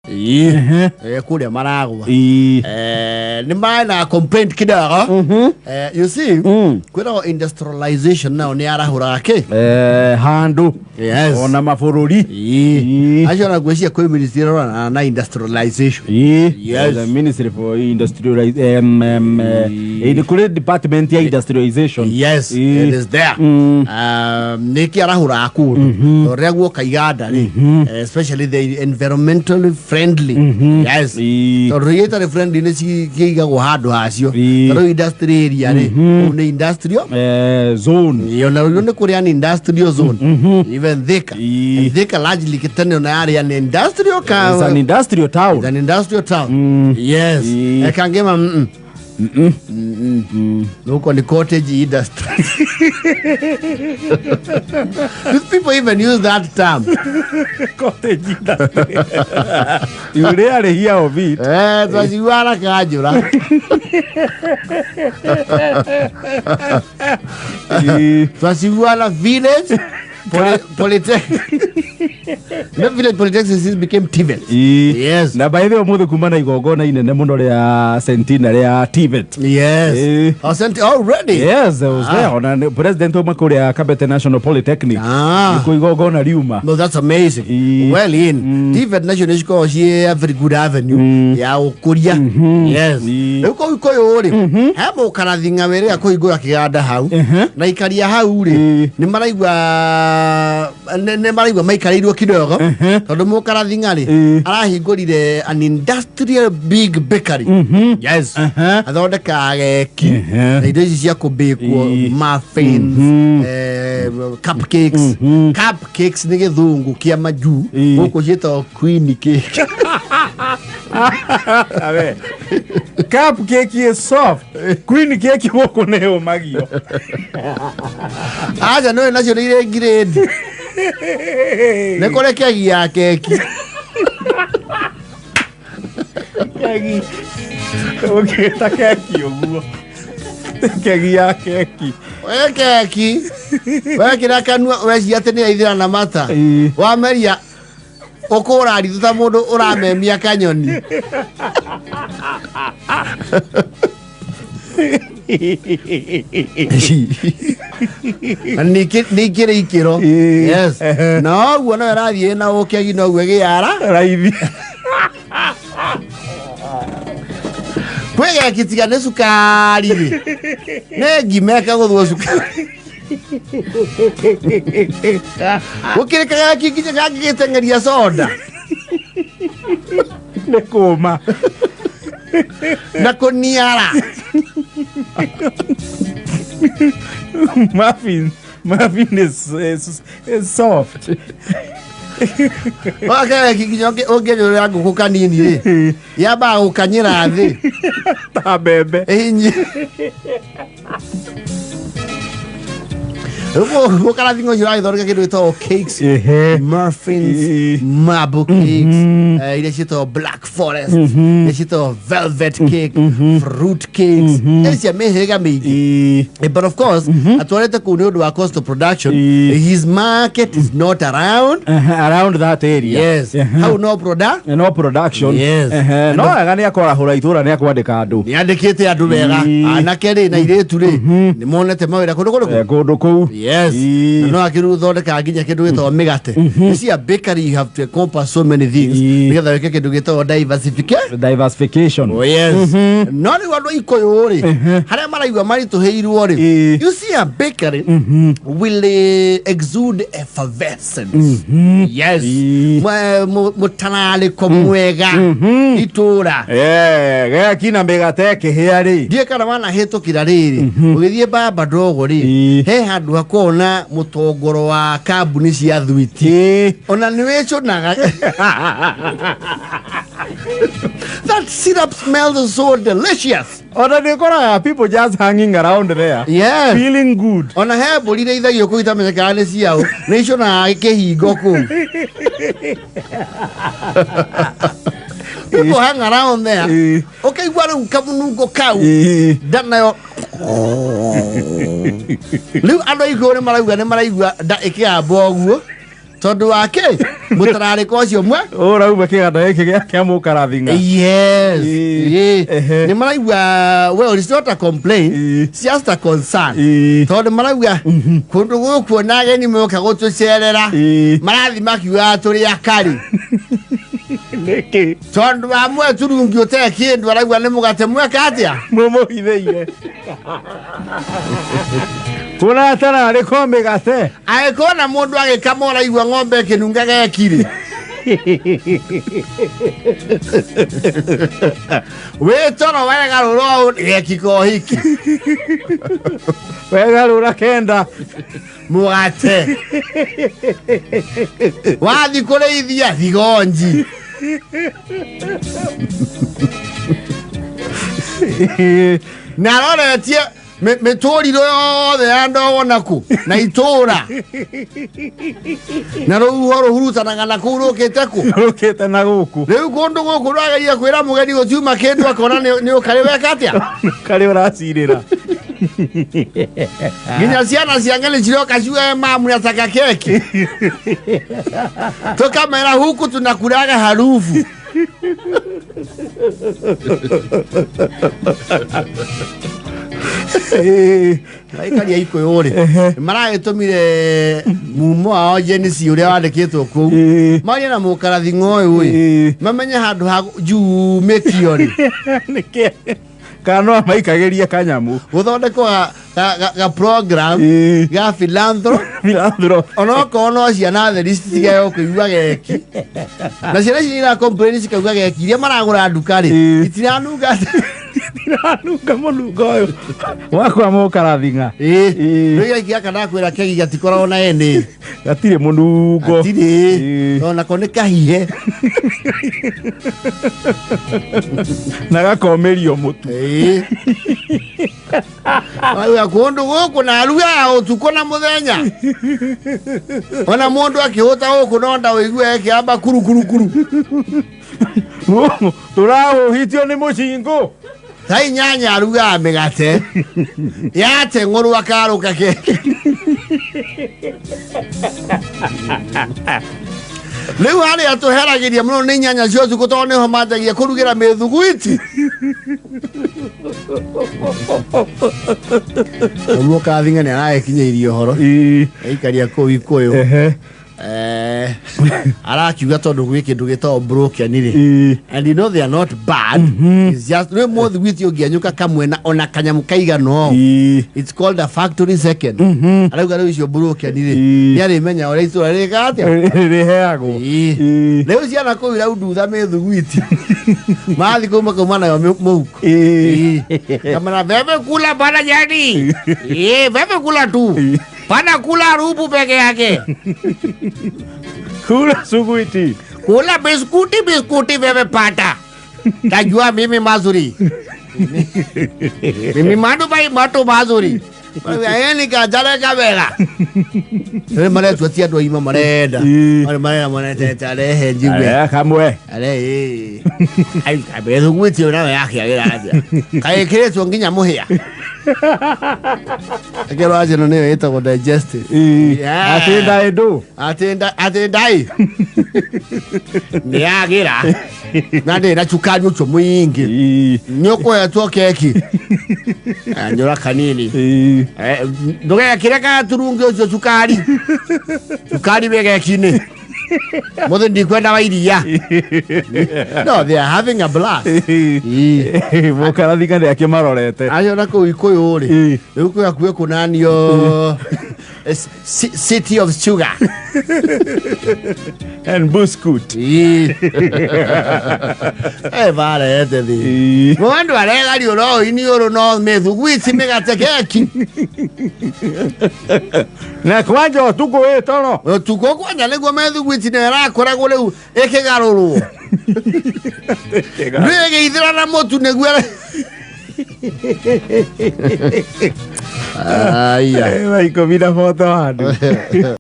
Ĩĩ. Kũrĩa maragwa. Ĩĩ. Nĩ mena complaint kidogo. You see, kwĩragwo industrialization nayo nĩ yarahũraga kĩ. Handũ. Yes. Ona mabũrũri. Ĩĩ. Ĩĩ. Acio ona ngwĩciria kwĩ ministry ĩroranaga na industrialization. Ĩĩ. Yes. The Ministry for Industrialization. Nĩ kũrĩ department ya industrialization. Yes, Ĩĩ. it is there. Nä kä arahå kũndũ tondå rä a guoka iganda rä, especially the environmentally friendly, yes. Ĩĩ. Tondå iria itarä friendly nä cikĩigagwo handå hacio. Ĩĩ. Tarä u industry area rä, kũu nĩ industrial Zone. Ĩĩ, ona rĩu nĩ kũrĩ an industrial zone, even Thika. Ĩĩ. And Thika largely gĩtene ona yarĩ an industrial ka It's an industrial town. It's an industrial town, yes. Ĩĩ. Kangema Huko ni cottage industry. These people even use that term. Cottage industry. You rarely hear of it. Twaciuara kanjũra. Ĩĩ. Twaciuara village polytechnic. No, village polytechnic became TVET. Ĩĩ. Yes. Na by the way ũmũthĩ kuma na igongona inene mũno rĩa centenary rĩa TVET. Yes. Eh. Oh, sent already. Yes, I was there. Ona president uma kũrĩa Kabete National Polytechnic. Ah. Nĩkuo igongona riuma. No, that's amazing. Ĩĩ. Well in. TVET nacio nĩ cikoragwo ciĩ a very good avenue ya ũkũria. Yes. Ĩĩ. Rĩu kũu Gĩkũyũ rĩ, he mũkarathinga wĩrĩga kũhingũra kĩganda hau. Na ikaria hau rĩ, Ĩĩ. nĩ maraigua maikarĩirwo kidogo tondũ mũkarathinga rĩ, Ĩĩ. arahingũrire an industrial big bakery. Yes. Athondekaga keki na indo ici cia kũbĩkwo, muffins, cupcakes. Cupcakes nĩ gĩthũngũ kĩa majuu. Gũkũ ciĩtagwo queen cake. Awe. Cupcake is soft. Queen cake gũkũ nĩ ũmagio. Aca, nĩ nacio nĩ irĩ ngirĩndi, nĩ kũrĩ kegi ya keki. Kegi. Ũngĩta keki ũguo. Kegi ya keki. We keki wekĩra kanua wecia atĩ nĩ yaithĩra na mata. Wameria ũkũra ritho ta mũndũ ũramemia kanyoni. Na nĩ ikĩrĩ ikĩro. Yes. Na ũguo no ĩrathiĩ na ũkegi noguo ĩgĩara Raithi. Kwĩ geki tiga nĩ cukari rĩ, nĩ ngima ĩkagũthwo cukari, gũkĩrĩ kageki nginya kangĩgĩteng'eria soda. Nĩ kũma. Na kũniara. Muffin. Muffin is soft. Wakageki nginya ũngĩnyũrĩra ngũkũ kanini rĩ, yambaga gũkanyĩra thĩ. Ta mbembe. Ĩhinyi mũkarathinga ũcio ũragĩthondeka kĩndũ gĩtagwo cakes, muffins, marble cakes, iria ciĩtagwo black forest, iria ciĩtagwo velvet cake, fruit cakes, cia mĩhĩrĩga mĩingĩ. But of course atwarĩte kũu nĩ ũndũ wa cost of production. His market is not around Around that area. Yes. Hau no product. No production. Yes. No wega nĩ akwarahũra itũra, nĩ akwandĩka andũ. Nĩ andĩkĩte andũ wega. Anake rĩ na irĩtu rĩ, nĩ monete mawĩra kũndũ kũrĩkũ? Kũndũ kũu. Yes. Na no akĩrũ thondekaga nginya kĩndũ gĩtagwo mĩgate. You see, a bakery, you have to encompass so many things nĩgetha wĩke kĩndũ gĩtagwo diversification. Diversification. Oh, yes. No rĩu andũ a Ikũyũ rĩ, harĩa maraigua maritũhĩirwo rĩ, you see, a bakery will exude effervescence, yes. Mũtararĩko mwega itũra. Geki na mĩgate ĩkĩhĩa rĩ. Ndiĩ kana wanahĩtũkĩra rĩrĩ ũgĩthiĩ baba ndogo rĩ, he handũ hakoragwo na mũtongoro wa kambuni cia thwiti. Ona nĩ wĩcũnaga. That syrup smells so delicious. Ona nĩ ũkoraga people just hanging around there. Feeling good. Ona he mbũri irĩithagio kũu itamenyekaga nĩ ciaũ, nĩ icunaga kĩhingo kũu. People hang around there. Ũkaigua rĩu kamũnungo kau. Nda nayo rĩu andũ aigũ nĩ marauga nĩ maraigua nda ĩkĩamba ũguo tondũ wa kĩ. Mũtararĩko ũcio mwe. Ũrauma kĩganda gĩkĩ kĩa mũkarathinga. Yes. Ĩĩ. Ĩĩ. Nĩ maraigua, well, it's not a complaint, it's just a concern, tondũ marauga kũndũ gũkũ ona ageni moka gũtũcerera marathi makiugaga tũrĩ akari. Nĩkĩ? Tondũ wa mwe turungi ũtarĩ kĩndũ, araigua nĩ mũgate mweka atĩa. Mũmũhithĩire kuona atararĩ ko mĩgate. Angĩkorwo na mũndũ agĩkama ũraigua ng'ombe ĩkĩnunga gekirĩ wĩ toro wegarũra ũũ geki kohiki. Wegarũra kenda. Mũgate wathi kũrĩithia thigonji. Na aroretie mĩtũrirũ yothe ya ndogo naku na itũra na rũhuho rũhurutanaga na kũu rũkĩte kũ. Rũkĩte na gũkũ. Rĩu kũndũ gũkũ rwageria kwĩra mũgeni gũtiuma kĩndũ, akona nĩ ũkarĩ weka atĩa. Karĩ ũracirĩra. Nginya ciana cia ng'eni ciroka ciugaga, "Mamu, nataka keki." Tukamera, "Huku tunakulaga harufu." Aikaria Ikũyũ rĩ, maragĩtũmire mumo wao jenisi ũrĩa wandĩkĩtwo kũu marie na mũkarathi ũyũ ĩ mamenye handũ ha jumĩtio rĩ. Nĩkĩ kana no amaikagĩrie kanyamũ. Gũthondekwo ga program ga philanthro Philanthro. Onokorwo no ciana theri citigeo kũigua geki, na ciana ici ira complain cikauga geki iria maragũra nduka rĩ itiranunga. Tiranunga mũnungo ũyũ wakwa mũkarathinga. Rĩu geki gaka ndakwĩra kegi gatikoragwo na ene. Gatirĩ mũnungo. Gatirĩ. Onako nĩ kahihe. Na gakomĩrio mũtu. Auga kũndũ gũkũ na arugaga ũtukũ na mũthenya, ona mũndũ akĩhũta gũkũ no nda ũigue ĩkĩamba kuru kuru kuru. Tũrahuhitio nĩ mũcingũ. Thaa 8 arugaga mĩgate yateng'ũrwo akarũka keki. Rĩu harĩa tũheragĩria mũno nĩ 8 cia ũtukũ, tondũ nĩho manjagia kũrugĩra mĩthuguiti. Mũkathinga nĩ aragĩkinyĩirie ũhoro aikaria kũu Ikũyũ. Arakiuga tondũ gwĩ kĩndũ gĩtagwo broken rĩ, and you know they are not bad. It's just rĩ mũthiguiti ũngĩanyũka kamwe na ona kanyamũ kaigana ũũ, it's called a factory second. Arauga rĩu icio broken rĩ, nĩ arĩmenya ũrĩa itũra rĩkaga atĩa. Rĩheagwo. Rĩu ciana kũu iraundutha mĩthuguiti, mathi kũu makauma nayo mũhuko. Kamera bebe kula bana jadi. Bebe kula tu. Pana kula rupu peke yake. Kula suguiti. Kula biskuti biskuti bebe pata. Tajua mimi mazuri. Mimi madu bai matu mazuri. Ni kajale kabela. Rä maretua ti andå aima marenda. Marä marenda maretete arehe njigue. Kamwe. Are mĩthuguiti nayo yakĩagĩra atĩa kaĩkĩrĩtwo nginya mũhĩa ĩkĩrwo anjĩno nĩyo ĩtagwo digestive. Yeah. Atĩ ndaĩ ndũ. Atĩ ndai nĩ yagĩra na ndĩ na cukari ũcio mũingĩ nĩ ũkũhetwo keki nyũra kanini. Ndũgekĩre gaturungi ũcio cukari cukari wĩ geki-inĩ mũthĩ ndikwenda wa iria. No, they are having a blast. Mũkarathinga nĩ akĩmarorete. Acio na kũu Ikũyũ rĩ, rĩu kwĩ hakuhĩ kũnanio city of sugar and biscuit. Barete thĩ mũndũ aregario no iniũrũ no mĩthuguiti mĩgate keki. Na kwanja ũtukũ wĩ toro. Ũtukũ kwanja nĩguo mĩthuguiti nĩyo ĩrakoragwo rĩu ĩkĩgarũrwo ndũ ĩgĩithĩra na mũtu nĩguo aya. Thaa 10 na 41.